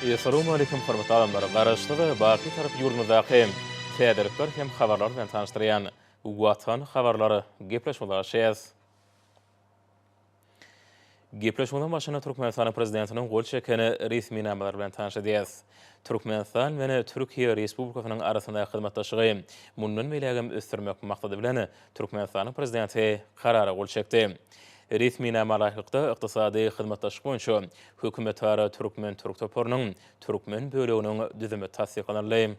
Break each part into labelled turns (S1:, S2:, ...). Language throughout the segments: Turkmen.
S1: Essalawmaleýkim hormatly adamlar! Garaşsyz, baky Tarap ýurdumyzdaky täzelikler hem habarlar bilen tanyşdyrýan Watan habarlar gepleşigimize başlaýas. Gepleşigimiziň başynda Türkmenistanyň Prezidentiniň gol çeken resminamalary bilen tanyş edýäs. Türkmenistan bilen Türkiýe Respublikasynyň arasyndaky hyzmatdaşlygy mundan beýlägem ösdürmek maksady bilen Türkmenistanyň Prezidenti Karara gol çekdi. Resminama laýyklykda, ykdysady hyzmatdaşlyk boýunça hökümetara türkmen-türk toparynyň türkmen böleginiň düzümi tassyklanyldy.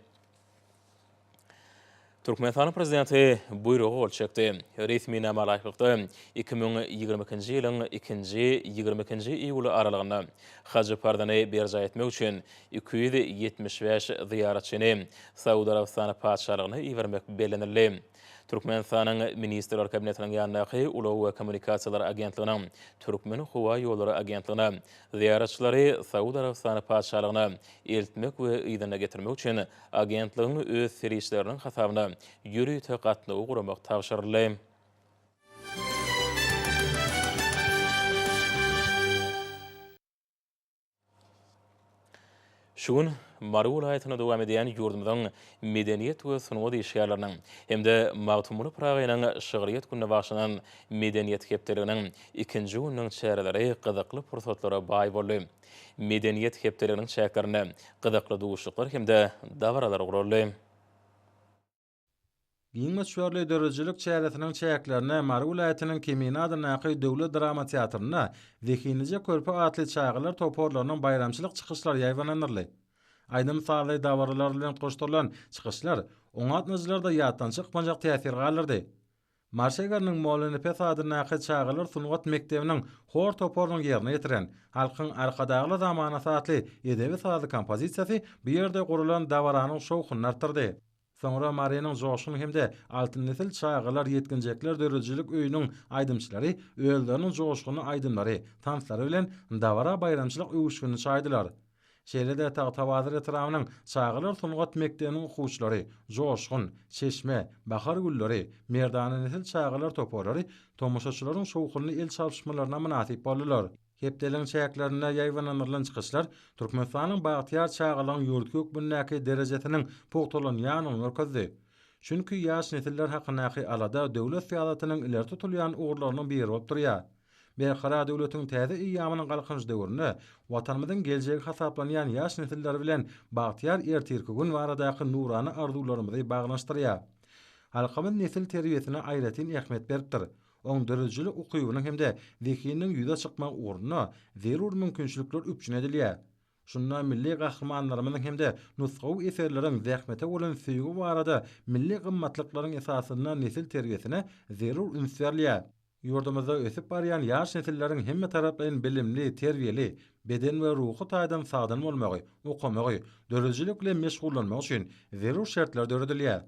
S1: Türkmenistanyň Prezidenti Buýruga gol çekdi. Resminama laýyklykda, 2022-nji ýylyň ikinji 22-nji iýuly aralygynda haj parzyny berjaý etmek üçin 275 zyýaratçyny Saud Arabystany Patyşalygyna ibermek bellenildi. Türkmenistanyň Ministrler Kabinetiniň ýanyndaky Ulag we kommunikasiýalar agentliginiň Türkmenhowaýollary agentligine zyýaratçylary Saud Arabystany Patyşalygyna eltmek we yzyna getirmek üçin Agentligiň öz serişdeleriniň hasabyna ýörite gatnawy guramak tabşyryldy. Şu gün Mary welaýatynda dowam edýän ýurdumyzyň medeniýet we sungat işgärleriniň hem-de Magtymguly Pyragynyň şygryýet gününe bagyşlanan Medeniýet hepdeliginiň ikinji gününiň çäreleri gyzykly pursatlara baý boldy. Medeniýet hepdeliginiň çäklerinde gyzykly duşuşyklar hem-de dabaralar guraldy.
S2: Giň möçberli döredijilik çäresiniň çäklerinde Mary welaýatynyň Kemine adyndaky döwlet drama teatrynda Zehinlije körpe atly çagalar toparlarynyň baýramçylyk çykyşlary ýaýbaňlandyryldy. Aýdym-sazly dabaralar bilen utgaşdyrylan çykyşlar oňa gatnaşyjylarda ýatdan çykmajak täsir galdyrdy. Mary şägeriniň Mollanepes adyndaky çagalar sungat mekdebiniň hor toparynyň ýerine ýetiren Halkyň Arkadagly zamanasy atly edebi-sazly kompozisiýasy bu ýerde guralan dabaranyň şowhunyny artdyrdy. Soňra Marynyň Joşgun hem-de Altyn nesil çagalar ýetginjekler döredijilik öýüniň aýdymçylary özleriniň joşgunly aýdymlary, tanslary bilen dabara baýramçylyk öwüşginini çaýdylar. Şeýle-de Tagtabazar etrabynyň çagalar sungat mekdebiniň okuwçylary Joşgun, Çeşme, Bahar gülleri, Merdana nesil çagalar toparlary tomaşaçylaryň şowhunly el çalyşmalaryna mynasyp boldular. Hepdeligiň çäklerinde ýaýbaňlandyrylan çykyşlar Türkmenistanyň bagtyýar çagalygyň ýurdy hökmündäki derejesiniň pugtalanýandygyny görkezdi. Çünki ýaş nesiller hakyndaky alada döwlet syýasatynyň ileri tutulýan ugurlarynyň biri bolup durýar. Berkarar döwletiň täze eýýamynyň Galkynyş döwründe Watanymyzyň geljegi hasaplanýan ýaş nesiller bilen bagtyýar ertirki gün baradaky nurana arzuwlarymyzy baglanyşdyrýar. Halkymyz nesil terbiýesine aýratyn ähmiýet beripdir. Oň döredijilik ukybynyň hem-de zehininiň ýüze çykmagy ugrunda zerur mümkinçilikler üpjün edilýär. Şunda milli gahrymanlarymyzyň hem-de nusgawy eserleriň zähmete bolan söýgi barada milli gymmatlyklaryň esasynda nesil terbiýesine zerur üns berilýär. Ýurdumyzda ösüp barýan ýaş nesilleriň hemmetaraplaýyn bilimli, terbiýeli, beden we ruhy taýdan sagdyn bolmagy, okamagy, döredijilik bilen meşgullanmagy üçin zerur şertler döredilýär.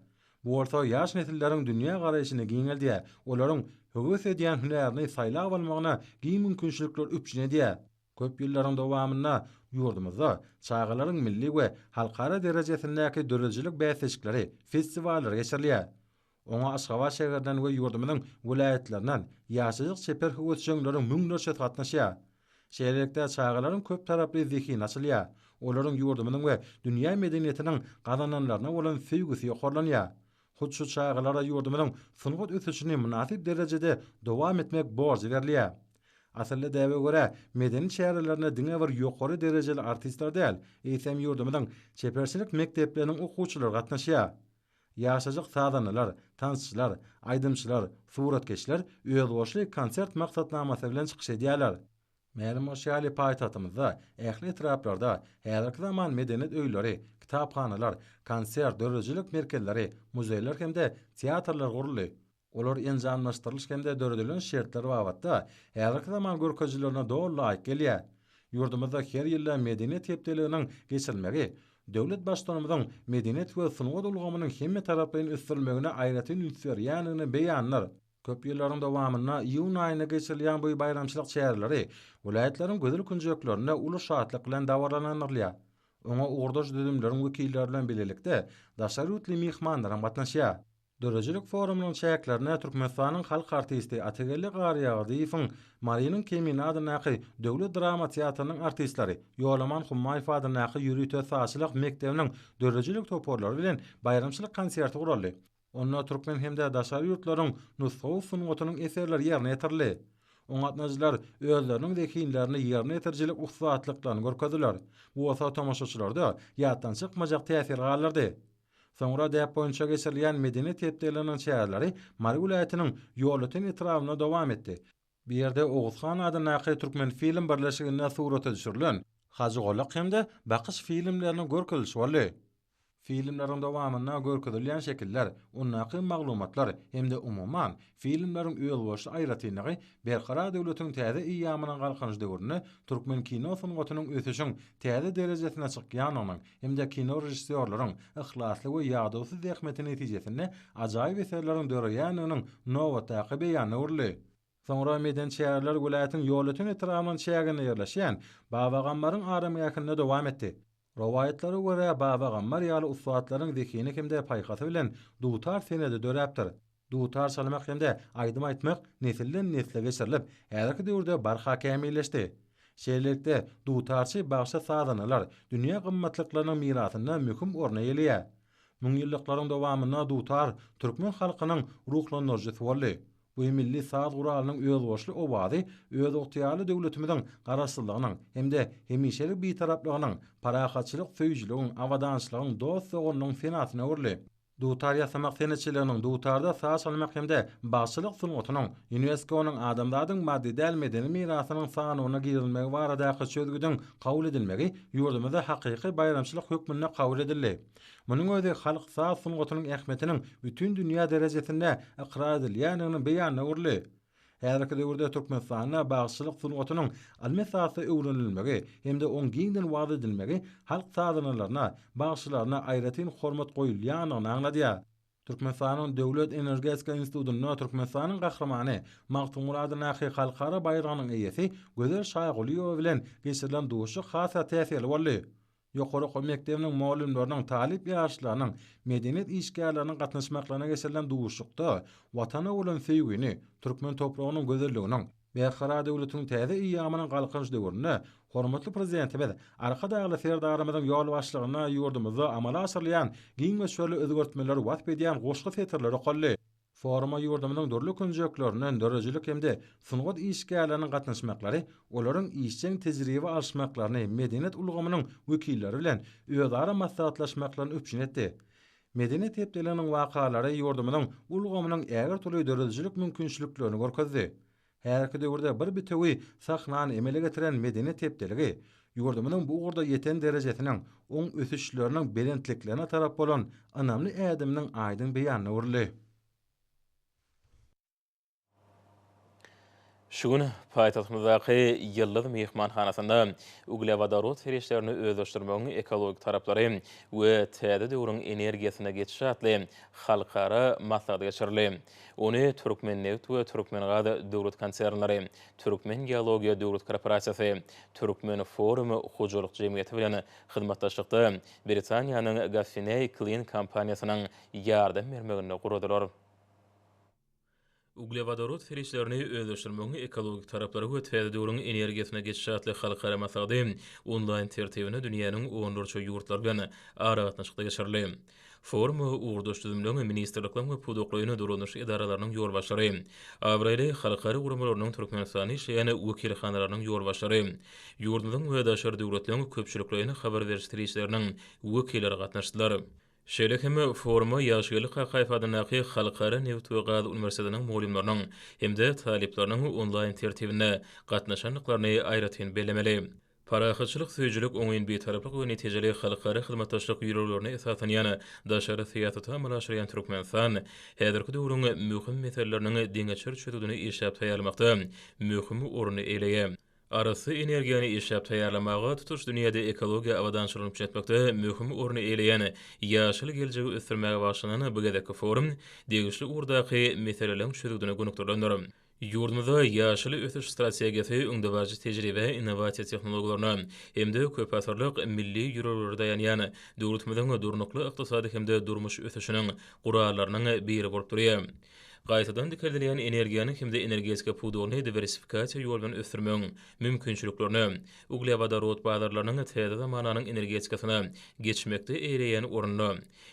S2: Bu bolsa ýaş nesilleriň dünýä garaýşyny giňeldýär, olaryň höwes edýän hünärini saýlap almagyna giň mümkinçilikler üpjün edýär. Köp ýyllaryň dowamynda ýurdumyzda çagalaryň milli we halkara derejesindäki döredijilik bäsleşikleri, festiwallary geçirilýär. Oňa Aşgabat şäherinden we ýurdumyzyň welaýatlaryndan ýaşajyk çeper höwesjeňleriň müňlerçesi gatnaşýar. Şeýlelikde, çagalaryň köptaraply zehini açylýar, olaryň ýurdumyzyň we dünýä medeniýetiniň gazananlaryna bolan söýgüsi ýokarlanýar. Hut şu çagalara ýurdumyzyň sungat ösüşini mynasyp derejede dowam etmek borjy berilýär. Asylly däbe görä, medeni çärelerine diňe bir ýokary derejeli artistler däl, eýsem ýurdumyzyň çeperçilik mekdepleriniň okuwçylary gatnaşýar. Ýaşajyk sazandalar, tansçylar, aýdymçylar, suratkeşler özboluşly konsert maksatnamasy bilen çykyş edýärler. Mälim bolşy ýaly, paýtagtymyzda, ähli etraplarda häzirki zaman medeniýet öýleri, kitaphanalar, konsert, döredijilik merkezleri, muzeýler hem-de teatrlar guruldy. Olar enjamlaşdyrylyş hem-de döredilen şertler babatda häzirki zaman görkezijilerine doly laýyk gelýär. Ýurdumyzda her ýylda Medeniýet hepdeliginiň geçirilmegi döwlet Baştutanymyzyň medeniýet we sungat ulgamynyň hemmetaraplaýyn ösdürilmegine aýratyn üns berýändigini beýandyr. Köp ýyllaryň dowamynda iýun aýynda geçirilýän bu baýramçylyk çäreleri welaýatlaryň gözel künjeklerinde uly şatlyk bilen dabaralandyrylýar. Oňa ugurdaş düzümleriň wekilleri bilen bilelikde daşary ýurtly myhmanlar hem gatnaşýar. Döredijilik forumynyň çäklerinde Türkmenistanyň halk artisti Atageldi Garýagdyýewiň Marynyň Kemine adyndaky döwlet drama teatrynyň artistleri, Ýolaman Hummaýew adyndaky ýörite sazçylyk mekdebiniň döredijilik toparlary bilen baýramçylyk konserti guraldy. Onda türkmen hem-de daşary ýurtlaryň nusgawy sungatynyň eserleri ýerine ýetirildi. Oňa gatnaşyjylar özleriniň zehinlerini ýerine ýetirijilik ussatlyklaryny görkezdiler. Bu bolsa tomaşaçylarda ýatdan çykmajak täsir galdyrdy. Soňra däp boýunça geçirilýän Medeniýet hepdeliginiň çäreleri Mary welaýatynyň Ýolöten etrabynda dowam etdi. Bu ýerde Oguzhan adyndaky Türkmenfilm birleşiginde surata düşürilen Hajygolak hem-de Bakyş filmleriniň görkezilişi boldy. Filmleriň dowamynda görkezilýän şekiller, ondaky maglumatlar hem-de umuman, filmleriň özboluşly aýratynlygy Berkarar döwletiň täze eýýamynyň Galkynyş döwründe türkmen kino sungatynyň ösüşiň täze derejesine çykýandygynyň hem-de kino režissýorlaryň yhlasly we ýadawsyz zähmeti netijesinde ajaýyp eserleriň döreýändiginiň nobatdaky beýanyna öwrüldi. Soňra medeni çäreler welaýatyň Ýolöten etrabynyň çäginde ýerleşýän Babagammaryň aramgähinde dowam etdi. Rowaýatlara görä, Babagammar ýaly ussatlaryň zehini hem-de paýhasy bilen dutar senedi döräpdir. Dutar çalmak hem-de aýdym aýtmak nesilden-nesle geçirilip, häzirki döwürde barha kämilleşdi. Şeýlelikde, dutarçy bagşy-sazandalar dünýä gymmatlyklarynyň mirasynda möhüm orun eýeleýär. Müňýyllyklaryň dowamynda dutar türkmen halkynyň ruhlandyryjysy boldy. Bu milli saz guralynyň özboluşly owazy özygtyýarly döwletimiziň Garaşsyzlygynyň hem-de hemişelik Bitaraplygynyň, parahatçylyk söýüjiligiň, abadançylygyň, dost-doganlygyň senasyna öwrüldi. Dutar ýasamak senetçiliginiň, dutarda saz çalmak hem-de bagşylyk sungatynyň ÝUNESKO-nyň Adamzadyň maddy däl medeni mirasynyň sanawyna girizilmegi baradaky çözgüdiň kabul edilmegi ýurdumyzda hakyky baýramçylyk hökmünde kabul edildi. Munuň özi halk saz sungatynyň ähmiýetiniň bütin dünýä derejesinde ykrar edilýändiginiň beýanyna öwrüldi. Häzirki döwürde Türkmenistanda bagşyçylyk sungatynyň ylmy esasda öwrenilmegi hem-de oň giňden wagyz edilmegi halk sazandalaryna, bagşylaryna aýratyn hormat goýulýandygyny aňladýar. Türkmenistanyň Döwlet energetika institutynda Türkmenistanyň Gahrymany Magtymguly adyndaky halkara baýragynyň eýesi Gözel Şagulyýewa bilen geçirilen duşuşyk has-da täsirli boldy. Ýokary okuw mekdebiniň mugallymlarynyň, talyp ýaşlarynyň, medeniýet işgärleriniň gatnaşmaklaryna geçirilen duşuşykda Watana bolan söýgini, türkmen topragynyň gözelliginiň, Berkarar döwletiň täze eýýamynyň Galkynyş döwründe hormatly Prezidentimiz Arkadagly Serdarymyzyň ýolbaşçylygynda ýurdumyzda amala aşyrylýan giň möçberli özgertmeleri wasp edýän goşgy setirleri okaldy. Foruma ýurdumyzyň dürli künjeklerinden döredijilik hem-de sungat işgärleriniň gatnaşmaklary olaryň işjeň tejribe alyşmaklaryny, medeniýet ulgamynyň wekilleri bilen özara maslahatlaşmaklaryny üpjün etdi. Medeniýet hepdeliginiň wakalary ýurdumyzyň ulgamynyň ägirt uly döredijilik mümkinçiliklerini görkezdi. Häzirki döwürde bir bitewi sahnany emele getiren Medeniýet hepdeligi ýurdumyzyň bu ugurda ýeten derejesiniň, oň ösüşleriniň belentliklerine tarap bolan ynamly ädiminiň aýdyň beýanyna öwrüldi.
S1: Şu gün paýtagtymyzdaky Ýyldyz myhmanhanasynda uglewodorod serişdelerini özleşdirmegiň ekologik taraplary we täze döwrüň energiýasyna geçiş atly halkara maslahat geçirildi. Ony Türkmennebit we Türkmengaz döwlet konsernleri, Türkmengeologiýa döwlet korporasiýasy, Türkmenforum hojalyk jemgyýeti bilen hyzmatdaşlykda Britaniýanyň Gaffiney Clean kompaniýasynyň ýardam bermeginde guradylar. Uglewodorod serişdelerini özleşdirmegiň ekologik taraplary we täze döwrüň energiýasyna geçiş atly halkara maslahaty onlaýn tertibinde dünýäniň onlarça ýurtlary bilen aragatnaşykda geçirildi. Foruma ugurdaş düzümleň, ministrlikleriň we pudaklaýyn dolanyş edaralarynyň ýolbaşçylary, abraýly halkara guramalarynyň Türkmenistanda işleýän wekilhanalarynyň ýolbaşçylary, ýurdumyzyň we daşary döwletleriň köpçülikleýin habar beriş serişdeleriniň wekilleri gatnaşdylar. Şeýle hem foruma Ýagşygeldi Kakaýew adyndaky Halkara nebit we gaz uniwersitetiniň mugallymlarynyň hem-de talyplarynyň onlaýn tertibinde gatnaşandyklaryny aýratyn bellemeli. Parahatçylyk söýüjilik, oňyn Bitaraplyk we netijeli halkara hyzmatdaşlyk ýörelgelerine esaslanýan daşary syýasaty amala aşyrýan Türkmenistan häzirki döwrüň möhüm meseleleriniň deňeçer çözgüdini işläp taýýarlamakda möhüm orun eýeleýär. Arassa energiýany işläp taýýarlamaga, tutuş dünýäde ekologiýa abadançylygyny üpjün etmekde möhüm orny eýeleýän ýaşyl geljegi ösdürmäge bagyşlanan bu gezekki forum degişli ugurdaky meseleleriň çözgüdine gönükdirilendir. Ýurdumyzda ýaşyl ösüş strategiýasy öňdebaryjy tejribä, innowasiýa tehnologiýalaryna hem-de köpasyrlyk milli ýörelgelere daýanýan döwletimiziň durnukly ykdysady hem-de durmuş ösüşiniň gurallarynyň biri bolup durýar. Gaýtadan dikeldilýän energiýany hem-de energetika pudagyny diwersifikasiýa ýoly bilen ösdürmegiň mümkinçiliklerine, uglewodorod bazarlarynyň täze zamananyň energetikasyna geçmekde eýeleýän ornuna,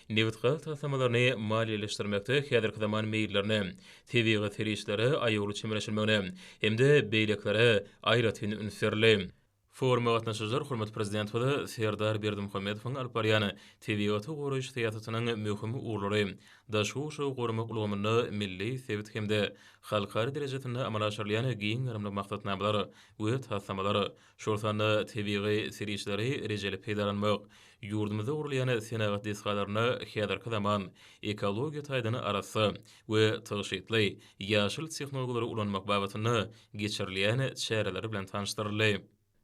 S1: nebitgaz taslamalaryny maliýeleşdirmekde häzirki zaman meýillerine, tebigy serişdelere aýawly çemeleşilmegine hem-de beýlekilere aýratyn üns berildi. Foruma gatnaşyjylar hormatly Prezidentimiz Serdar Berdimuhamedowyň alyp barýan tebigaty goraýyş syýasatynyň möhüm ugurlary, daşky gurşawy goramak ulgamynda milli, sebit hem-de halkara derejesinde amala aşyrylýan giň gerimli maksatnamalar we taslamalar, şol sanda tebigy serişdeleri rejeli peýdalanmak, ýurdumyzda gurulýan senagat desgalarynda häzirki zaman, ekologiýa taýdan arassa we tygşytly ýaşyl tehnologiýalary ulanmak babatynda geçirilýän çäreler bilen tanyşdyryldy.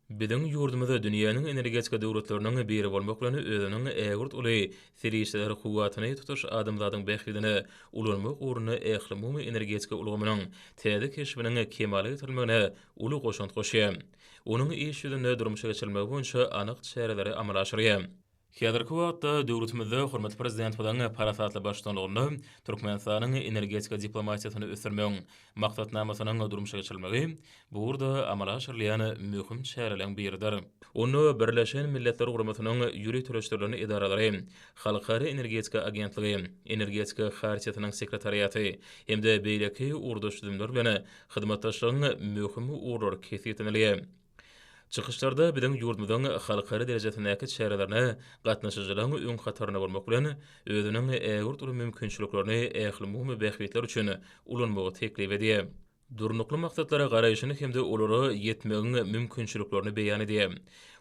S1: Biziň ýurdumyz dünýäniň energetika döwletleriniň biri bolmak bilen, özüniň ägirt uly serişdeler kuwwatyny tutuş adamzadyň bähbidine ulanmak ugrunda ählumumy energetika ulgamynyň täze keşbiniň kemala getirilmegine uly goşant goşýar. Onuň iş ýüzünde durmuşa geçirilmegi boýunça anyk çäreleri amala aşyrýar. Häzirki wagtda döwletimizde hormatly Prezidentimiziň parasatly baştutanlygynda Türkmenistanyň energetika diplomatiýasyny ösdürmegiň Maksatnamasynyň durmuşa geçirilmegi bu ugurda amala aşyrylýan möhüm çäreleriň biridir. Onda Birleşen Milletler Guramasynyň ýöriteleşdirilen edaralary, Halkara energetika agentligi, Energetika hartiýasynyň sekretariaty hem-de beýleki ugurdaş düzümler bilen hyzmatdaşlygyň möhüm ugurlary kesgitlenilýär. Çykyşlarda biziň ýurdumyzyň halkara derejesindäki çärelerine gatnaşyjylaryň öň hatarynda bolmak bilen, özüniň ägirt uly mümkinçiliklerini ählumumy bähbitler üçin ulanmagy teklip edýär. Durnukly maksatlara garaýşyny hem-de olara ýetmegiň mümkinçiliklerini beýan edýär.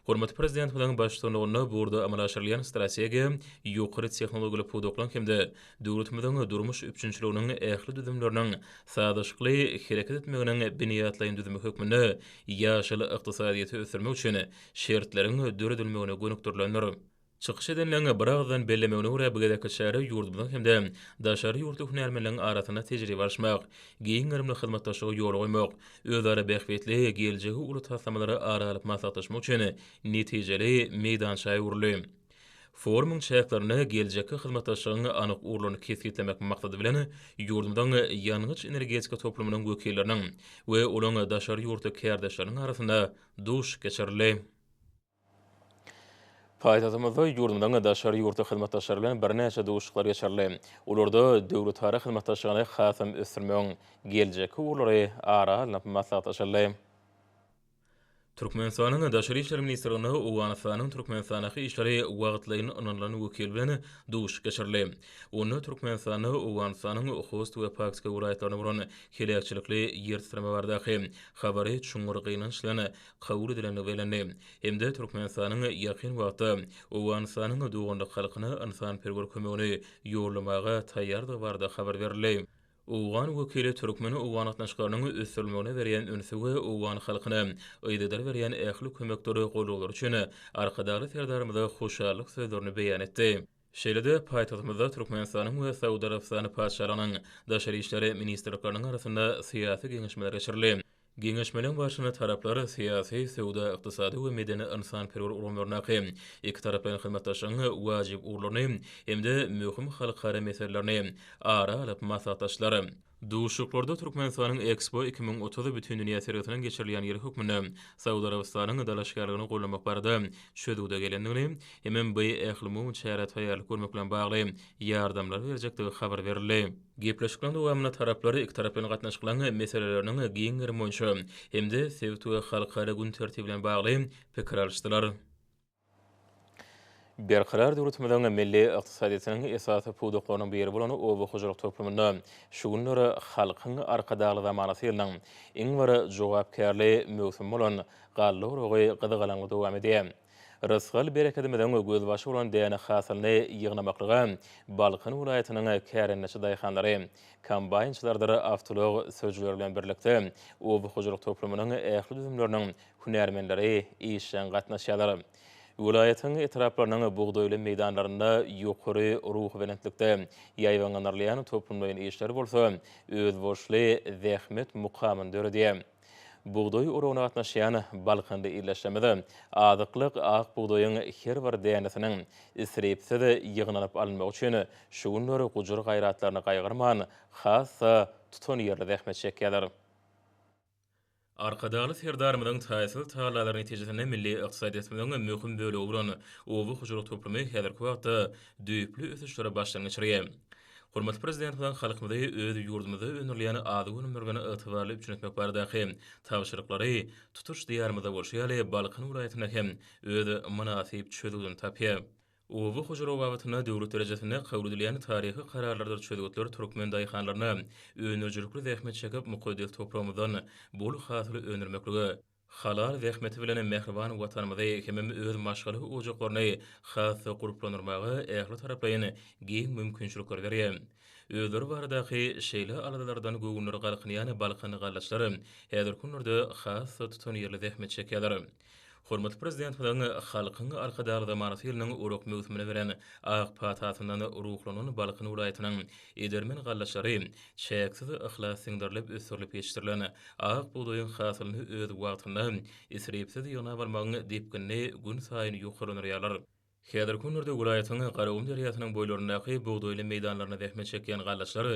S1: Hormatly Prezidentimiziň baştutanlygynda bu ugurda amala aşyrylýan strategiýa ýokary tehnologiýaly pudaklaryň hem-de döwletimiziň durmuş üpjünçiliginiň ähli düzümleriniň sazlaşykly hereket etmeginiň binýatlaýyn düzümi hökmünde ýaşyl ykdysadyýeti ösdürmek üçin şertleriň döredilmegine gönükdirilendir. Çykyş edenleriň biragyzdan bellemegine görä, bu gezekki çäre ýurdumyzyň hem-de daşary ýurtly hünärmenleriň arasynda tejribe alyşmak, giň gerimli hyzmatdaşlygy ýola goýmak, özara bähbitli, geljegi uly taslamalary ara alyp maslahatlaşmak üçin netijeli meýdança öwrüldi. Forumyň çäklerinde geljekki hyzmatdaşlygyň anyk ugurlaryny kesgitlemek maksady bilen, ýurdumyzyň ýangyç-energetika toplumynyň wekilleriniň we olaryň daşary ýurtly kärdeşleriniň arasynda duşuşyk geçirildi. Paýtagtymyzda ýurdumyzyň daşary ýurtly hyzmatdaşlary bilen birnäçe duşuşyklar geçirildi. Olarda döwletara hyzmatdaşlygyny hasam ösdürmegiň geljekki ugurlary ara alnyp maslahatlaşyldy. Türkmenistanyň Daşary işler ministrliginde Owganystanyň Türkmenistandaky işleri wagtlaýyn ynanylan wekili bilen duşuşyk geçirildi. Onda Türkmenistanda Owganystanyň Host we Paktika welaýatlarynda bolan heläkçilikli ýer titreme baradaky habary çuňňur gynanç bilen kabul edilendigi bellendi hem-de Türkmenistanyň ýakyn wagtda Owganystanyň doganlyk halkyna ynsanperwer kömegini ýollamaga taýýardygy barada habar berildi. Owgan wekili türkmen-owgan gatnaşyklarynyň ösdürilmegine berýän ünsi we owgan halkyna yzygider berýän ähli kömekdir goldawlary üçin Arkadagly Serdarymyza hoşallyk sözlerini beýan etdi. Şeýle-de paýtagtymyzda Türkmenistanyň we Saud Arabystany Patyşalygynyň Daşary işler ministrlikleriniň arasynda syýasy geňeşmeler geçirildi. Geňeşmeleriň barşynda taraplar syýasy, söwda-ykdysady we medeni-ynsanperwer ulgamlaryndaky ikitaraplaýyn hyzmatdaşlygyň wajyp ugurlaryny hem-de möhüm halkara meselelerini ara alyp maslahatlaşdylar. Duşuşyklarda Türkmenistanyň Ekspo 2030 bütindünýä sergisiniň geçirilýän ýeri hökmünde Saud Arabystanyň dalaşgärligini goldamak barada çözgüde gelendigini hemem bu ählumumy çärä taýýarlyk görmek bilen bagly ýardamlar berjekdigi habar berildi. Gepleşikleriň dowamynda taraplar ikitaraplaýyn gatnaşyklaryň meseleleriniň giň gerimi boýunça hem-de sebit we halkara gün tertibi bilen bagly pikir alyşdylar. Berkarar döwletimiziň milli ykdysadyýetiniň esasy pudaklarynyň biri bolan oba hojalyk toplumynda şu günler Halkyň Arkadagly zamanasy ýylynyň iň bir jogapkärli möwsümi bolan galla oragy gyzgalaňly dowam edýär. Rysgal-berekedimiziň gözbaşy bolan däne hasylyny ýygnamaklyga Balkan welaýatynyň kärendeçi daýhanlary, kombaýnçylardyr awtoulag sürüjileri bilen birlikde, oba hojalyk toplumynyň ähli düzümleriniň hünärmenleri işjeň gatnaşýarlar. Welaýatyň etraplarynyň bugdaýly meýdanlarynda ýokary ruhubelentlikde ýaýbaňlandyrylýan toplumlaýyn işler bolsa özboluşly zähmet mukamyny döredýär. Bugdaý oragyna gatnaşýan balkanly ildeşlerimiz azyklyk ak bugdaýyň her bir dänesiniň isripsiz ýygnalyp alynmagy üçin şu günler gujur-gaýratlaryny gaýgyrman, has-da tutanýerli zähmet çekýärler. Arkadagly Serdarymyzyň taýsyz tagallalary netijesinde milli ykdysadyýetimiziň möhüm bölegi bolan oba hojalyk toplumy häzirki wagtda düýpli ösüşleri başdan geçirýär. Hormatly Prezidentimiziň halkymyzy öz ýurdumyzda öndürilýän azyk önümleri bilen ygtybarly üpjün etmek baradaky tabşyryklary tutuş Diýarymyzda bolşy ýaly, Balkan welaýatynda hem öz mynasyp çözgüdini tapýar. Oba hojalygy babatynda döwlet derejesinde kabul edilýän taryhy kararlardyr çözgütler türkmen daýhanlaryna öndürijilikli zähmet çekip, mukaddes topragymyzdan bol hasyl öndürmeklige, halal zähmeti bilen mähriban Watanymyzy hemem öz maşgala ojaklaryny has-da gurplandyrmaga ähli taraplaýyn giň mümkinçilikleri berýär. Özleri baradaky şeýle aladalardan göwünleri galkynýan balkanly gallaçlar häzirki günlerde has-da tutanýerli zähmet çekýärler. Hormatly Prezidentimiziň Halkyň Arkadagly zamanasy ýylynyň orak möwsümine beren ak patasyndan ruhlanan Balkan welaýatynyň edermen gallaçlary çäksiz yhlas siňdirilip ösdürilip ýetişdirilen ak bugdaýyň hasylyny öz wagtynda isripsiz ýygnap almagyň depginini günsaýyn ýokarlandyrýarlar. Häzirki günlerde welaýatyň Garagum derýasynyň boýlaryndaky bugdaýly meýdanlarynda zähmet çekýän gallaçlar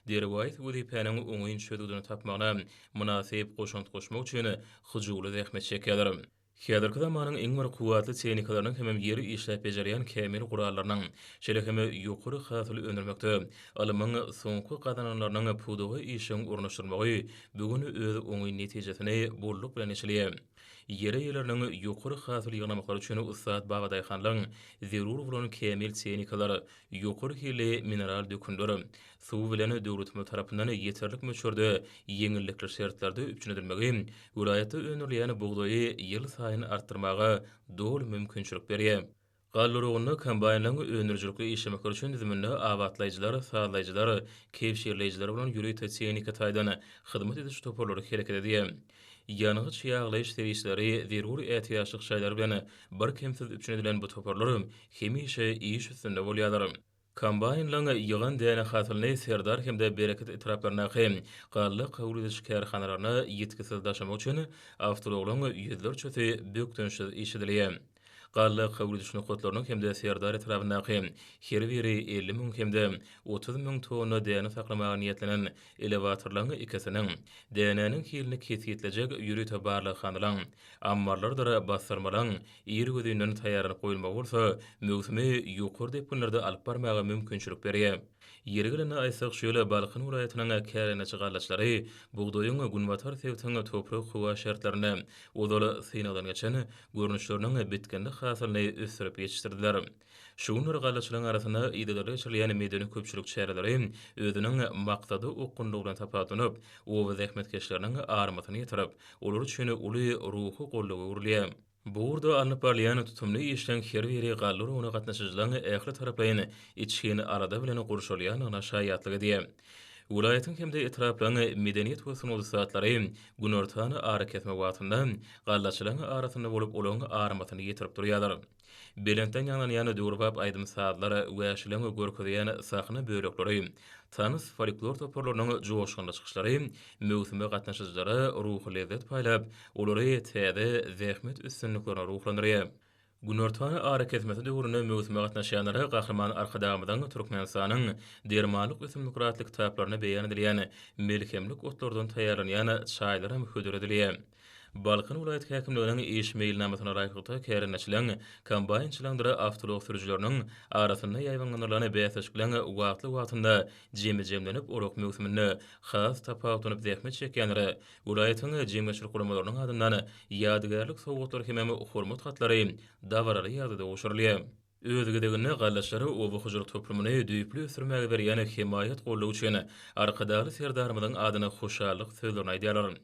S1: derwaýys wezipäniň oňyn çözgüdini tapmagyna mynasyp goşant goşmak üçin hyjuwly zähmet çekýärler. Häzirki zamanyň iň bir kuwwatly tehnikalarynyň hemem ýeri işläp bejerýän kämil gurallarynyň, şeýle hem ýokary hasyl öndürmekde ylmyň soňky gazananlarynyň pudaga işjeň ornaşdyrylmagy bu gün öz oňyn netijesini bolluk bilen eçilýär. Ýer eýeleriniň ýokary hasyl ýygnamaklary üçin ussat babadaýhanlaryň zerur bolan kämil tehnikalar, ýokary hilli mineral dökünler, suw bilen döwletimiz tarapyndan ýeterlik möçberde ýeňillikli şertlerde üpjün edilmegi welaýatda öndürilýän bugdaýy ýylsaýyn artdyrmaga doly mümkinçilik berýär. Galla urugynda kombaýnlaryň öndürijilikli işlemekleri üçin düzüminde abatlaýjylar, sazlaýjylar, kebşirleýjiler bolan ýörite tehniki taýdan hyzmat ediş toparlary hereket edýär. Ýangyç ýaglaýyş serişdeleri zerur ätiýaçlyk şaýlary bilen birkemsiz üpjün edilen bu toparlar hemişe iş üstünde bolýarlar. Kombaýnlaryň ýygan däne hasylyny Serdar hem-de Bereket etraplaryndaky galla kabul ediş kärhanalaryna ýitgisiz daşamak üçin awtoulaglaryň ýüzlerçesi bökdençsiz işledilýär. Galla kabul ediş nokatlarynyň hem-de Serdar etrabyndaky her biri 50 müň hem-de 30 müň tonna däne saklamaga niýetlenen elewatorlaryň ikisiniň, dänäniň hilini kesgitlejek ýörite barlaghanalaryň, ammarlardyr bassyrmalaryň Irgözinden taýýarlanyp goýulmagy bolsa, möwsümi ýokary depginlerde alyp barmaga mümkinçilik berýär. Ýeri gelende aýtsak, şu ýyl Balkan welaýatynyň kärendeçi gallaçlary bugdaýyň günbatar sebitiň toprak-howa şertlerinde ozal synagdan geçen görnüşleriniň bitginli hasylyny ösdürip ýetişdirdiler. Şu günler gallaçylaryň arasynda yzygiderli geçirilýän medeni-köpçülik çäreleri özüniň maksada okgunlygy bilen tapawutlanyp, oba zähmetkeşleriniň armasyny ýetirip, olar üçin uly ruhy goldawa öwrülýär. Bu ugurda alnyp barylýan tutumly işleň her biri galla urugyna gatnaşyjylaryň ähli taraplaýyn içgin alada bilen gurşalýandygyna şaýatlyk edýär. Welaýatyň hem-de etraplaryň medeniýet we sungat ussatlary günortan arakesme wagtynda gallaçylaryň arasynda bolup, olaryň armasyny ýetirip durýarlar. Belentden ýaňlanýan döwrebap aýdym-sazlar, wäşileň görkezýän sahna bölekleri, tans, folklor toparlarynyň joşgunly çykyşlary möwsüme gatnaşyjylara ruhy lezzet paýlap, olary täze zähmet üstünliklerine ruhlandyrýar. Günortan arakesmesi döwründe möwsüme gatnaşýanlara Gahryman Arkadagymyzyň Türkmenistanyň dermanlyk ösümlikleri atly kitaplarynda beýan edilýän melhemlik otlardan taýýarlanýan çaýlaram hödür edilýär. Balkan welaýat häkimliginiň iş meýilnamasyna laýyklykda kärendeçileň, kombaýnçylaryňdyr awtoulag sürüjileriniň arasynda ýaýbaňlandyrylan bäsleşikleň wagtly-wagtynda jemi jemlenip, orak möwsüminde has tapawutlanyp zähmet çekýänlere welaýatyň jemgyýetçilik guramalarynyň adyndan ýadygärlik sowgatlary hemem hormat hatlary dabaraly ýagdaýda gowşurylýar. Öz gezeginde gallaçlara oba hojalyk toplumyny düýpli ösdürmäge berýän hemaýat-goldawy üçin Arkadagly Serdarymyzyň adyna hoşallyk sözlerini aýdýarlar.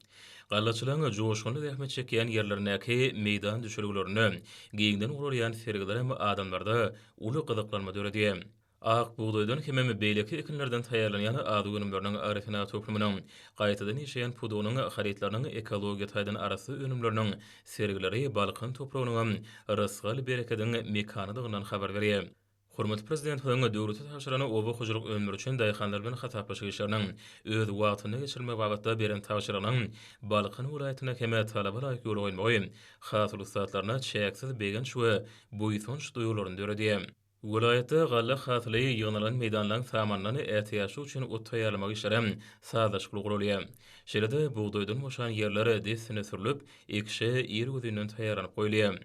S1: Gallaçylaryň joşgunly zähmet çekýän ýerlerindäki meýdan düşelgelerinde giňden guralýan sergilerem adamlarda uly gyzyklanma döredýär. Ak bugdaýdan hemem beýleki ekinlerden taýýarlanýan azyk önümleriniň agrosenagat toplumynyň, gaýtadan işleýän pudagynyň harytlarynyň ekologiýa taýdan arassa önümleriniň sergileri Balkan topragynyňam rysgal-berekediň mekanydygyndan habar berýär. Hormatly Prezidentimiziň döwlete tabşyran oba hojalyk önümleri üçin daýhanlar bilen hasaplaşyk işleriniň öz wagtynda geçirilmegi babatda beren tabşyrygynyň Balkan welaýatynda hem talaba laýyk ýola goýulmagy hasyl ussatlaryna çäksiz begenç we buýsanç duýgularyny döredýär. Welaýatda galla hasyly ýygnalan meýdanlaryň samanyndan ätiýaçlyk üçin ot taýýarlamak işleri sazlaşykly guralýar. Şeýle-de, bugdaýdan boşan ýerler dessine sürlüp, ekişe irgözinden taýýarlanyp goýulýar.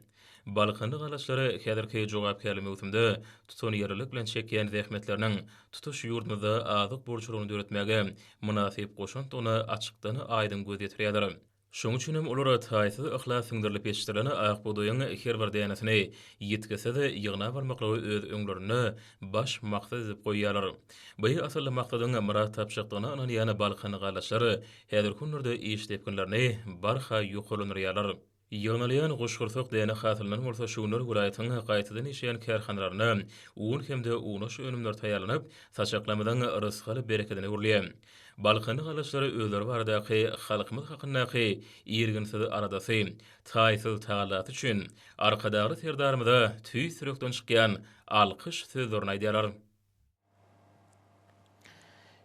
S1: Balkanly gallaçylar häzirki jogapkärli möwsümde tutanýerlilik bilen çekýän zähmetleriniň tutuş ýurdumyzda azyk bolçulygyny döretmäge mynasyp goşantdygyna açykdan aýdyň göz ýetirýärler. Şonuň üçin hem olara taýsyz yhlas siňdirilip ýetişdirilen ak bugdaýyň her bir dänesini ýitgisiz ýygnap almaklygy öz öňlerinde baş maksat edip goýýarlar. Bu asylly maksadyň myrat tapjakdygyna ynanýan balkanly gallaçlar häzirki günlerde iş depginlerini barha ýokarlandyrýarlar. Ýygnalýan guşgursak däne hasylyndan bolsa şu günler welaýatyň gaýtadan işleýän kärhanalarynda un hem-de unaş önümleri taýýarlanyp, saçaklarymyzyň rysgal-berekedine öwrülýär. Balkanly gallaçlar özleri baradaky, halkymyz hakyndaky irginsiz aladasy, taýsyz tagallasy üçin Arkadagly Serdarymyza tüýs ýürekden çykýan alkyş sözlerini aýdýarlar.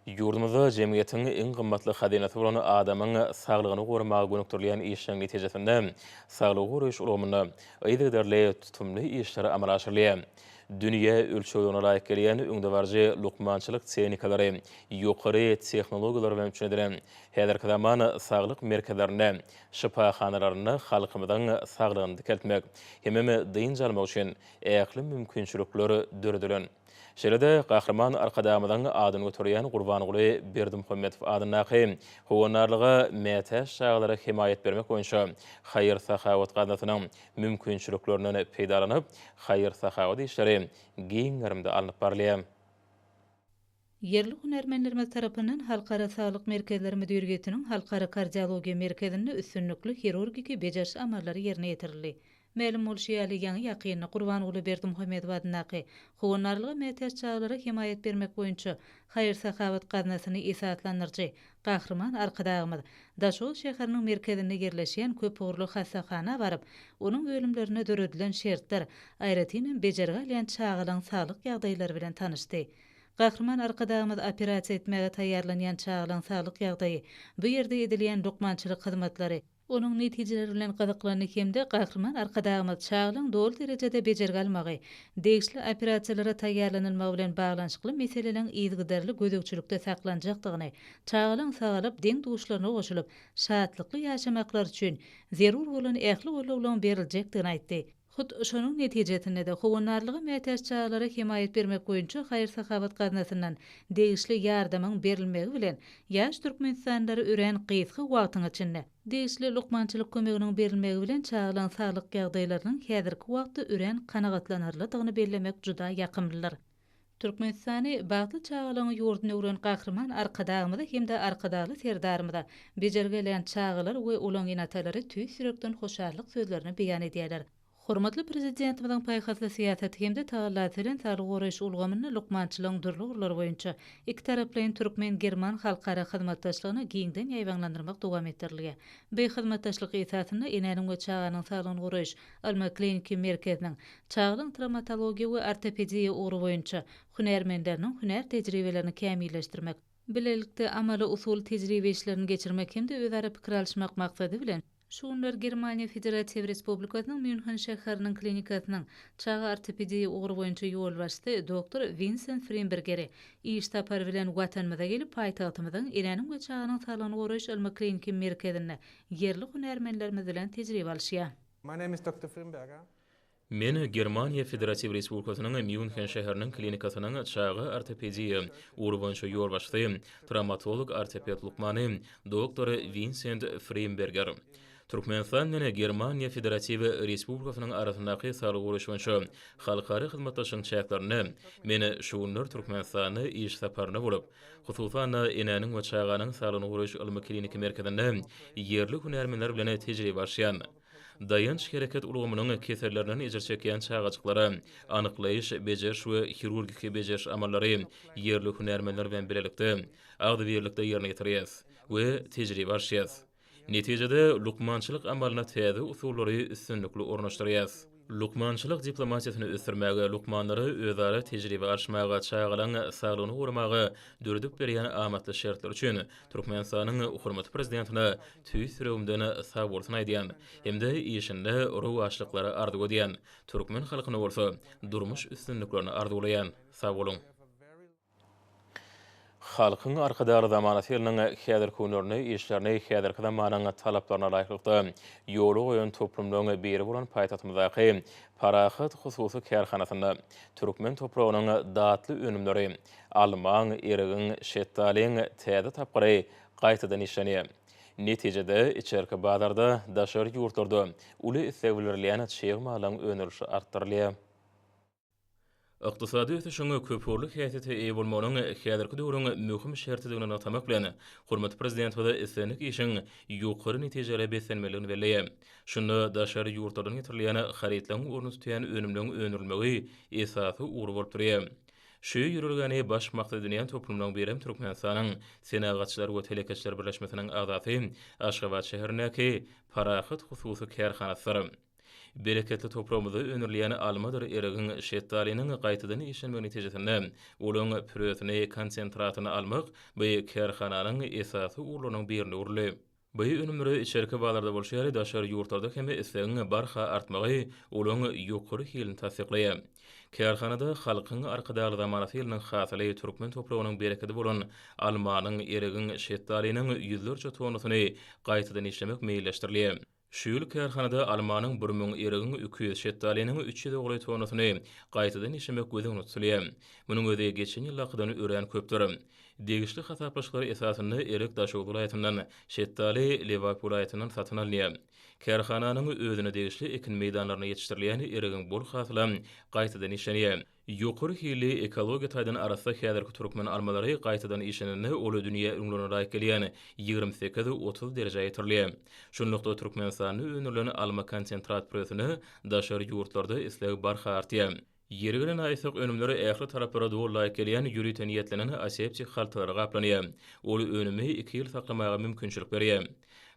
S1: Ýurdumyzda jemgyýetiň iň gymmatly hazynasy bolan adamyň saglygyny goramaga gönükdirilýän işleriň netijesinde saglygy goraýyş ulgamynda yzygiderli tutumly işler amala aşyrylýar. Dünýä ölçeglerine laýyk gelýän öňdebaryjy lukmançylyk tehnikalary, ýokary tehnologiýalar bilen üpjün edilen häzirki zaman saglyk merkezlerinde, şypahanalarynda halkymyzyň saglygyny dikeltmek hemem dynç almak üçin ähli mümkinçilikler döredilen. Şeýle-de Gahryman Arkadagymyzyň adyny göterýän Gurbanguly Berdimuhamedow adyndaky Howandarlyga mätäç çagalara hemaýat bermek boýunça haýyr-sahawat gaznasynyň mümkinçiliklerinden peýdalanyp, haýyr-sahawat işleri giň gerimde alnyp barylýar.
S3: Ýerli hünärmenlerimiz tarapyndan Halkara saglyk merkezleri müdirýetiniň Halkara kardiologiýa merkezinde üstünlikli hirurgiki bejeriş amallary ýerine ýetirildi. Mälim bolşy ýaly, ýaňy-ýakynda Gurbanguly Berdimuhamedow adyndaky Howandarlyga mätäç çagalara hemaýat bermek boýunça haýyr-sahawat gaznasyny esaslandyryjy Gahryman Arkadagymyz Daşoguz şäheriniň merkezinde ýerleşýän köpugurly hassahana baryp, onuň bölümlerinde döredilen şertler, aýratynam bejergi alýan çagalaryň saglyk ýagdaýlary bilen tanyşdy. Gahryman Arkadagymyz operasiýa etmäge taýýarlanýan çagalaryň saglyk ýagdaýy, bu ýerde edilýän lukmançylyk hyzmatlary, onuň netijeleri bilen gyzyklandy hem-de Gahryman Arkadagymyz çagalaryň doly derejede bejergi almagy, degişli operasiýalara taýýarlanylmagy bilen baglanyşykly meseleleriň yzygiderli gözegçilikde saklanjakdygyny, çagalaryň sagalyp, deň-duşlaryna goşulyp, şatlykly ýaşamaklary üçin zerur bolan ähli gollawlaryň beriljekdigini aýtdy. Hut şonuň netijesinde-de, howandarlyga mätäç çagalara hemaýat bermek boýunça haýyr-sahawat gaznasyndan degişli ýardamyň berilmegi bilen, ýaş türkmenistanlylara örän gysga wagtyň içinde, degişli lukmançylyk kömeginiň berilmegi bilen çagalaryň saglyk ýagdaýlarynyň häzirki wagtda örän kanagatlanarlydygyny bellemek juda ýakymlydyr. Türkmenistany bagtly çagalaryň ýurduna öwren Gahryman Arkadagymyza hem-de Arkadagly Serdarymyza bejergi alýan çagalar we olaň ene-atalary tüýs ýürekden hoşallyk sözlerini beýan edýärler. Hormatly Prezidentimiziň paýhasly syýasaty hem-de tagallasy bilen saglygy goraýyş ulgamynda lukmançylygyň dürli ugurlary boýunça ikitaraplaýyn türkmen-german halkara hyzmatdaşlygyny giňden ýaýbaňlandyrmak dowam etdirilýär. Bu hyzmatdaşlyk esasynda enäniň we çaganyň saglygyny goraýyş ylmy-kliniki merkeziniň Çagalyň trawmatologiýa we ortopediýa ugry boýunça hünärmenleriniň hünär tejribelerini kämilleşdirmek, bilelikde amaly-usuly tejribe işlerini geçirmek hem-de özara pikir alyşmak maksady bilen, şu günler Germaniýa Federatiw Respublikasynyň Mýunhen şäheriniň klinikasynyň çaga ortopediýa ugry boýunça ýolbaşçysy doktor Winsent Frimbergeri iş sapary bilen Watanymyza gelip, paýtagtymyzyň Enäniň we çaganyň saglygyny goraýyş ylmy-kliniki merkezinde ýerli hünärmenlerimiz bilen tejribe alyşýar.
S4: My name is Doctor Frimberger.
S1: Men Germaniýa Federatiw Respublikasynyň Mýunhen şäheriniň klinikasynyň çaga ortopediýa ugry boýunça ýolbaşçysy, trawmatolog-ortoped lukmany doktor Winsent Frimberger. Türkmenistan bilen Germaniýa Federatiw Respublikasynyň arasyndaky saglygy goraýyş boýunça halkara hyzmatdaşlygyň çäklerinde men şu günler Türkmenistanda iş saparynda bolup, hususan-da, Enäniň we çaganyň saglygyny goraýyş ylmy-kliniki merkezinde ýerli hünärmenler bilen tejribe alşýan. Daýanç-hereket ulgamynyň kesellerinden ejir çekýän çagajyklara anyklaýyş, bejeriş we hirurgiki bejeriş amallary ýerli hünärmenler bilen bilelikde, agzybirlikde ýerine ýetirýäs we tejribe alşýas. Netijede, lukmançylyk amalyna täze usullary üstünlikli ornaşdyrýarys. Lukmançylyk diplomatiýasyny ösdürmäge, lukmanlara özara tejribe alyşmaga, çagalaryň saglygyny goramaga döredip berýän amatly şertleri üçin Türkmenistanyň hormatly Prezidentine tüýs ýüregimden sagbolsun aýdýan hem-de işinde rowaçlyklary arzuw edýän, türkmen halkyna bolsa durmuş üstünliklerini arzuwlaýan. Sag boluň! Halkyň Arkadagly zamanasy ýylynyň häzirki günlerinde işlerini häzirki zamanyň talaplaryna laýyklykda ýola goýan toplumlaryň biri bolan paýtagtymyzdaky Parahat hususy kärhanasynda türkmen topragynyň datly önümleri, almaň, erigiň, şetdalyň täze tapgyry gaýtadan işlenýär. Netijede, içerki bazarda, daşary ýurtlarda uly isleg bildirilýän çig malyň öndürilişi artdyrylýar. Ykdysady ösüşiň köpugurly häsiýete eýe bolmagynyň häzirki döwrüň möhüm şertidigini nygtamak bilen, hormatly Prezidentimiz islendik işiň ýokary netijelere beslenmelidigini belleýär. Şunda daşary ýurtlardan getirilýän harytlaryň ornuny tutýan önümleriň öndürilmegi esasy ugur bolup durýar. Şu ýörelgäni baş maksat edinýän toplumlaryň birem Türkmenistanyň Senagatçylar we telekeçiler birleşmesiniň agzasy Aşgabat şäherindäki Parahat hususy kärhanasydyr. Bereketli topragymyzda öndürilýän almadyr erigiň, şetdalynyň gaýtadan işlenmegi netijesinde olaryň püresini, konsentratyny almak bu kärhananyň esasy ugurlarynyň birine öwrüldi. Bu önümlere içerki bazarda bolşy ýaly daşary ýurtlarda hem islegiň barha artmagy olaryň ýokary hilini tassyklaýar. Kärhanada Halkyň Arkadagly zamanasy ýylynyň hasyly türkmen topragynyň berekedi bolan almanyň, erigiň, şetdalynyň ýüzlerçe tonnasyny gaýtadan işlemek meýilleşdirilýär. Şu ýyl kärhanada almanyň 1000, erigiň 200, şetdalynyň üç ýüze golaý tonnasyny gaýtadan işlemek göz öňünde tutulýar. Munuň özi geçen ýyldakydan örän köpdür. Degişli hasaplaşyklar esasynda erik Daşoguz welaýatyndan, şetdaly Lebap welaýatyndan satyn alynýar. Kärhananyň özüne degişli ekin meýdanlarynda ýetişdirilýän erigiň bol hasylam gaýtadan işlenýär. Ýokary hilli, ekologiýa taýdan arassa häzirki türkmen almalary gaýtadan işlenende ol dünýä ülňülerine laýyk gelýän 28, 30 derejä ýetirilýär. Şunlukda, Türkmenistanda öndürilen alma konsentrat püresine daşary ýurtlarda isleg barha artýar. Ýeri gelende aýtsak, önümler ähli talaplara doly laýyk gelýän ýörite niýetlenen aseptik haltalara gaplanýar. Ol önümi iki ýyl saklamaga mümkinçilik berýär.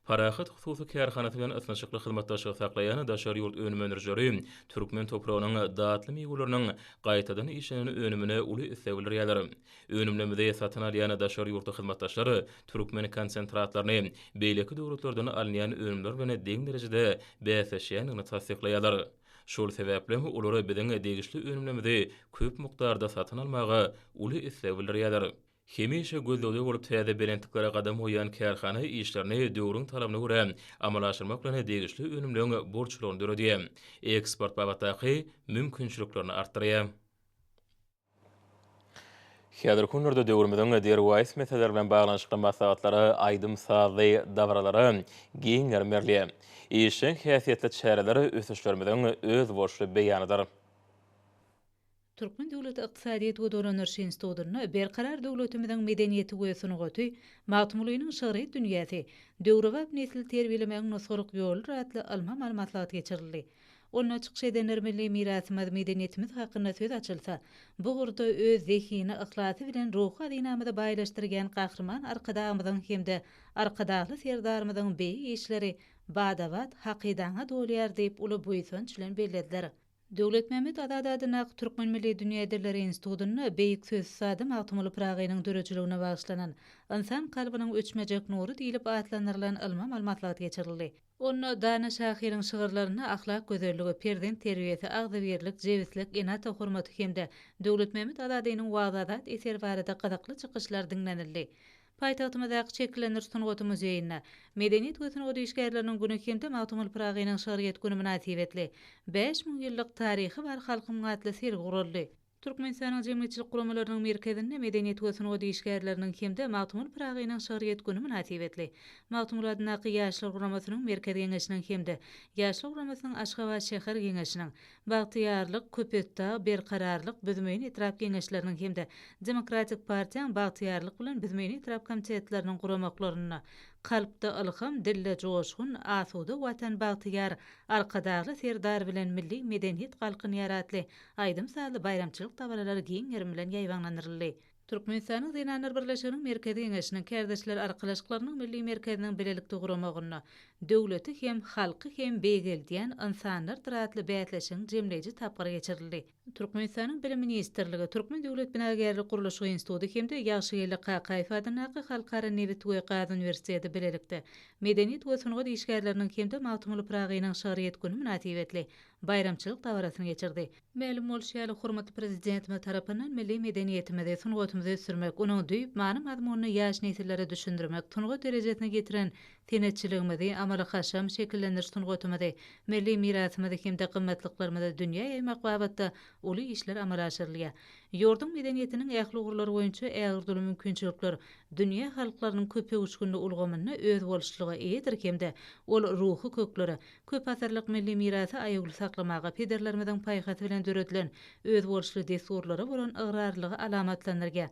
S1: Parahat hususy kärhanasy bilen ysnyşykly hyzmatdaşlygy saklaýan daşary ýurt önüm öndürijileri türkmen topragynyň datly miweleriniň gaýtadan işlenen önümine uly isleg bildirýärler. Önümlerimizi satyn alýan daşary ýurtly hyzmatdaşlar türkmen konsentratlaryny beýleki döwletlerden alynýan önümler bilen deň derejede bäsleşýändigini tassyklaýarlar. Şol sebäplem olar biziň degişli önümlerimizi köp mukdarda satyn almaga uly isleg bildirýärler. Hemişe gözlegde bolup täze belentliklere gadam goýýan kärhana işlerini döwrüň talabyna görä amala aşyrmak bilen degişli önümleň bolçulygyny döredýär, eksport babatdaky mümkinçiliklerini artdyrýar. Häzirki günlerde döwrümiziň derwaýys meseleleri bilen baglanyşykly maslahatlara, aýdym-sazly dabaralara giň gerim berilýär. Işjeň häsiýetli çäreler ösüşlerimiziň özboluşly beýanydyr.
S3: Türkmen döwlet ykdysadyýet we dolandyryş institutynda Berkarar döwletimiziň medeniýeti we sungaty, Magtymgulynyň şygryýet dünýäsi, döwrebap nesli terbiýelemegiň nusgalyk ýoludyr atly ylmy-amaly maslahat geçirildi. Onda çykyş edenler milli mirasymyz, medeniýetimiz hakynda söz açylsa, bu ugurda öz zehini, yhlasy bilen ruhy hazynamyzy baýlaşdyrýan Gahryman Arkadagymyzyň hem-de Arkadagly Serdarymyzyň beýik işleri bada-bat hakydaňa dolýar diýip uly buýsanç bilen bellediler. Döwletmämmet Azady adyndaky Türkmen milli dünýä dilleri institutynda beýik söz ussady Magtymguly Pyragynyň döredijiligine bagyşlanan Ynsan kalbynyň öçmejek nury diýlip atlandyrylan ylmy-amaly maslahat geçirildi. Onda dana şahyryň şygyrlarynda ahlak gözelligi, perzent terbiýesi, agzybirlik, jebislik, ene-ata hormaty hem-de Döwletmämmet Azadynyň Wagyz-Azat eseri barada gyzykly çykyşlar diňlenildi. Paýtagtymyzdaky Şekillendiriş sungaty muzeýinde Medeniýet we sungat işgärleriniň güni hem-de Magtymguly Pyragynyň şygryýet güni mynasybetli 5000 ýyllyk taryhy bar halkymyň atly sergi guraldy. Türkmenistanyň Jemgyýetçilik guramalarynyň merkezinde Medeniýet we sungat işgärleriniň hem-de Magtymguly Pyragynyň şygryýet güni mynasybetli Magtymguly adyndaky Ýaşlar guramasynyň Merkezi Geňeşiniň hem-de Ýaşlar guramasynyň Aşgabat şäher Geňeşiniň, Bagtyýarlyk, Köpetdag, Berkararlyk, Büzmeýin etrap Geňeşleriniň hem-de Demokratik partiýaň Bagtyýarlyk bilen Büzmeýin etrap komitetleriniň guramaklarynda Kalpda ylham, dilde joşgun, asuda Watan bagtyýar Arkadagly Serdar bilen milli medeniýet galkynýar atly aýdym-sazly baýramçylyk dabaralary giň gerim bilen ýaýbaňlandyryldy. Türkmenistanyň Zenanlar birleşiginiň Merkezi Geňeşiniň, Kärdeşler arkalaşyklarynyň Milli merkeziniň bilelikde guramagynda Döwleti hem, halky hem beýgeldýän ynsanlardyr atly bäsleşigiň jemleýji tapgyry geçirildi. Türkmenistanyň Bilim ministrligi, Türkmen döwlet binagärlik-gurluşyk instituty hem-de Ýagşygeldi Kakaýew adyndaky Halkara nebit we gaz uniwersiteti bilelikde Medeniýet we sungat işgärleriniň hem-de Magtymguly Pyragynyň şygryýet güni mynasybetli baýramçylyk dabarasyny geçirdi. Mälim bolşy ýaly, hormatly Prezidentimiz tarapyndan milli medeniýetimizi, sungatymyzy ösdürmek, onuň düýp many-mazmunyny ýaş nesillere düşündirmek, sungat derejesine ýetiren senetçiligimizi, amaly-haşam, şekillendiriş sungatymyzy, milli mirasymyzy hem-de gymmatlyklarymyzy dünýä ýaýmak babatda uly işler amala aşyrylýar. Ýurduň medeniýetiniň ähli ugurlary boýunça ägirt uly mümkinçilikler dünýä halklarynyň köpöwüşginli ulgamynda özboluşlylyga eýedir hem-de ol ruhy köklere, Köp asyrlyk milli mirasy aýawly saklamaga, pederlerimiziň paýhasy bilen döredilen özboluşly dessurlara bolan ygrarlylygy alamatlandyrýar.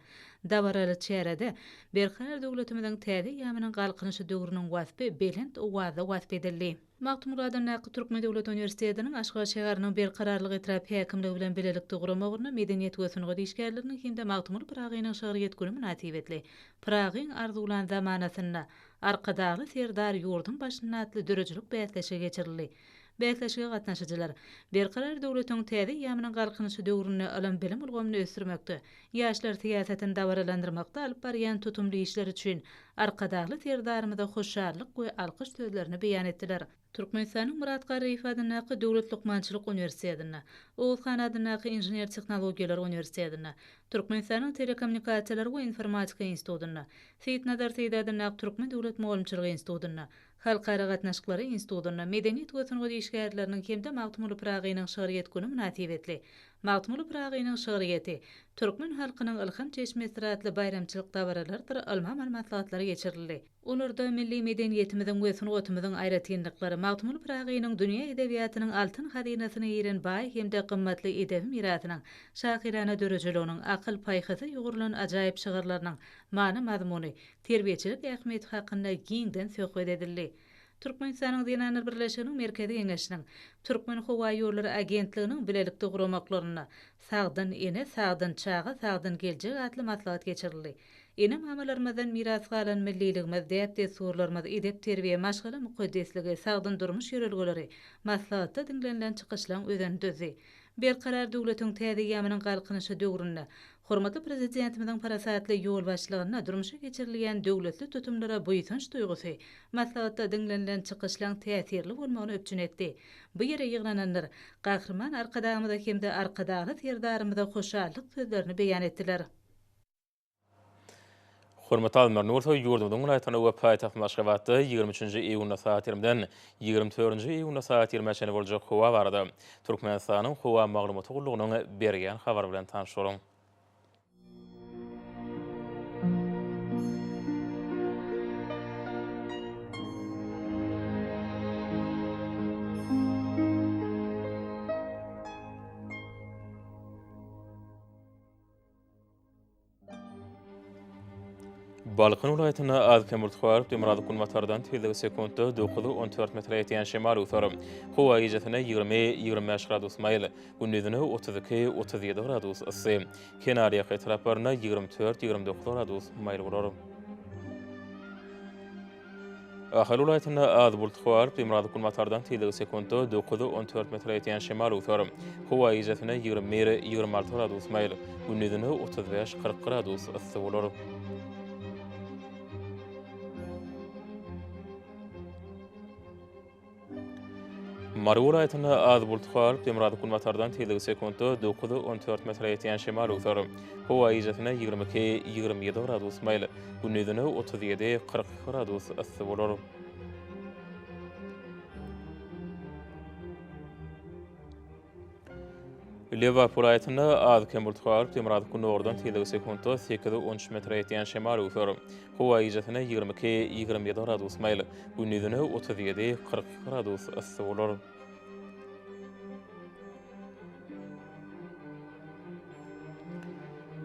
S3: Dabaraly çärede Berkarar döwletimiziň täze eýýamynyň Galkynyşy döwrüniň waspy belent owazda wasp edildi. Magtymguly adyndaky Türkmen döwlet uniwersitetiniň Aşgabat şäheriniň Berkararlyk etrap häkimligi bilen bilelikde guramagynda Medeniýet we sungat işgärleriniň hem-de Magtymguly Pyragynyň şygryýet güni mynasybetli Pyragyň arzuwlan zamanasynda Arkadagly Serdar ýurduň başynda atly döredijilik bäsleşigi geçirildi. Bäsleşige gatnaşyjylar, Berkarar döwletiň täze eýýamynyň Galkynyşy döwründe ylym-bilim ulgamyny ösdürmekde, ýaşlar syýasatyny dabaralandyrmakda alyp barýan tutumly işleri üçin Arkadagly Serdarymyza hoşallyk we alkyş sözlerini beýan etdiler. Türkmenistanyň Myrat Garryýew adyndaky Döwlet lukmançylyk uniwersitetinde, Oguz han adyndaky Inžener-tehnologiýalar uniwersitetinde, Türkmenistanyň Telekommunikasiýalar we informatika institutynda, Seýitnazar Seýdi adyndaky Türkmen döwlet mugallymçylyk institutynda, Halkara gatnaşyklary institutynda Medeniýet we sungat işgärleriniň hem-de Magtymguly Pyragynyň şygryýet güni mynasybetli Magtymguly Pyragynyň şygryýeti, türkmen halkynyň ylham çeşmesidir atly baýramçylyk dabaralarydyr ylmy-amaly maslahatlary geçirildi. Olarda milli medeniýetimiziň we sungatymyzyň aýratynlyklary, Magtymguly Pyragynyň dünýä edebiýatynyň altyn hazynasyna giren baý hem-de gymmatly edebi mirasynyň, şahyrana döredijiliginiň, akyl-paýhasa ýugrulan ajaýyp şygyrlarynyň many-mazmuny, terbiýeçilik ähmiýeti hakynda giňden söhbet edildi. Türkmenistanyň Zenanlar birleşiginiň Merkezi Geňeşiniň, Türkmenhowaýollary agentliginiň bilelikde guramaklarynda Sagdyn ene, sagdyn çaga, sagdyn geljek atly maslahat geçirildi. Ene-mamalarymyzdan miras galan milliligimiz, däp-dessurlarymyz, edep-terbiýe, maşgala mukaddesligi, sagdyn durmuş ýörelgeleri maslahatda diňlenilen çykyşlaň özenini düzdi. Berkarar döwletiň täze eýýamynyň Galkynyşy döwründe hormatly Prezidentimiziň parasatly ýolbaşçylygynda durmuşa geçirilýän döwletli tutumlara buýsanç duýgusy maslahatda diňlenilen çykyşlaň täsirli bolmagyny üpjün etdi. Bu ýere ýygnananlar Gahryman Arkadagymyza hem-de Arkadagly Serdarymyza hoşallyk sözlerini beýan etdiler.
S1: Hormatly alymlar, indi bolsa ýurdumyzyň welaýatlarynda we paýtagtymyz Aşgabatda 23-nji iýunda sagat 20-den 24-nji iýunda sagat 20-ä çenli boljak howa barada Türkmenistanyň Howa maglumaty gullugynyň berýän habary bilen tanyş boluň. Balkan welaýatynda az-kem bulut garyp, demirgazyk-günbatardan tizligi sekuntda 9-14 metre ýetýän şemal öwser. Howa gijesine 20-25 gradus maýyl, gündizine 32-37 gradus yssy. Kenarýaka etraplarynda 24-29 gradus maýyl bolar. Ahal welaýatynda az bulut galyp, demirgazyk-günbatardan tizligi sekuntda 9-14 metre ýetýän şemal öwser. Howa gijesine 21, 26 gradus maýyl, gündizine 35, 40 gradus yssy bolar. Mary welaýatynda az bulut galyp, demirgazyk-günbatardan tizligi sekuntda 9-14 metre ýetýän şemal öwser. Howa gijesine 22, 27 gradus maýyl, gündizine 37, 42 gradus yssy bolar. Lebap welaýatynda az-kem bulut galyp, demirgazyk-gündogardan tizligi sekuntda sekiz-on üç metre ýetýän şemal öwser. Howa gijesine 22, 27 gradus maýyl, gündizine 37, 42 gradus yssy bolar.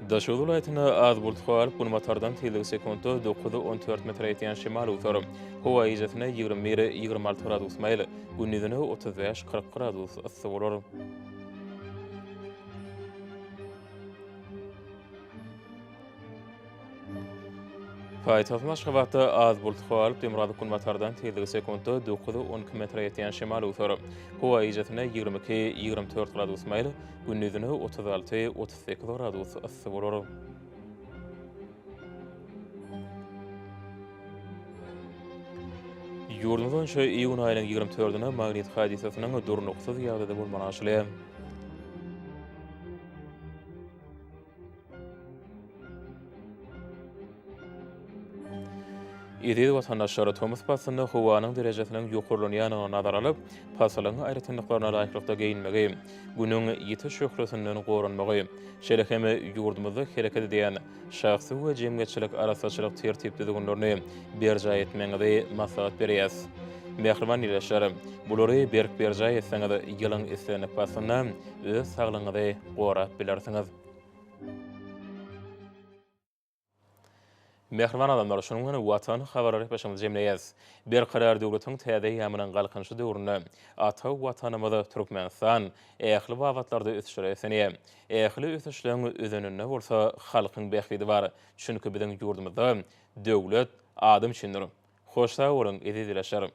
S1: Daşoguz welaýatynda az bulut galyp, günbatardan tizligi sekuntda 9-14 metre ýetýän şemal öwser. Howa gijesine 21, 26 gradus maýyl, gündizine 35, 40 gradus yssy bolar. Paýtagtymyz Aşgabatda az bulut galyp, demirgazyk-günbatardan tizligi sekuntda 9-12 metre ýetýän şemal öwser. Howa gijesine 22, 24 gradus maýyl, gündizine 36, 38 gradus yssy bolar. Ýurdumyz boýunça iýun aýynyň 24-nde magnit hadysasynyň durnuksyz ýagdaýda bolmagy garaşylýar. Eziz watandaşlar, tomus paslynda howanyň derejesiniň ýokarlanýandygyny nazara alyp, pasylyň aýratynlyklaryna laýyklykda geýinmegi, Günüň ýiti şöhlesinden goranmagy, şeýle hem ýurdumyzda hereket edýän şahsy we jemgyýetçilik arassaçylyk tertip-düzgünlerini berjaý etmegiňizi maslahat berýäs. Mähriban ildeşler, bulary berk berjaý etseňiz, ýylyň islendik paslynda öz saglygyňyzy gorap bilersiňiz. Mähriban adamlar, şunuň bilen Watan habarlary gepleşigimizi jemleýäris. Berkarar döwletiň täze eýýamynyň Galkynyşy döwründe ata Watanymyz Türkmenistan ähli babatlarda ösüşlere beslenýär. Ähli ösüşleň özeninde bolsa halkyň bähbidi bar. Çünki biziň ýurdumyzda Döwlet adam üçindir! Hoş sag boluň, eziz ildeşler!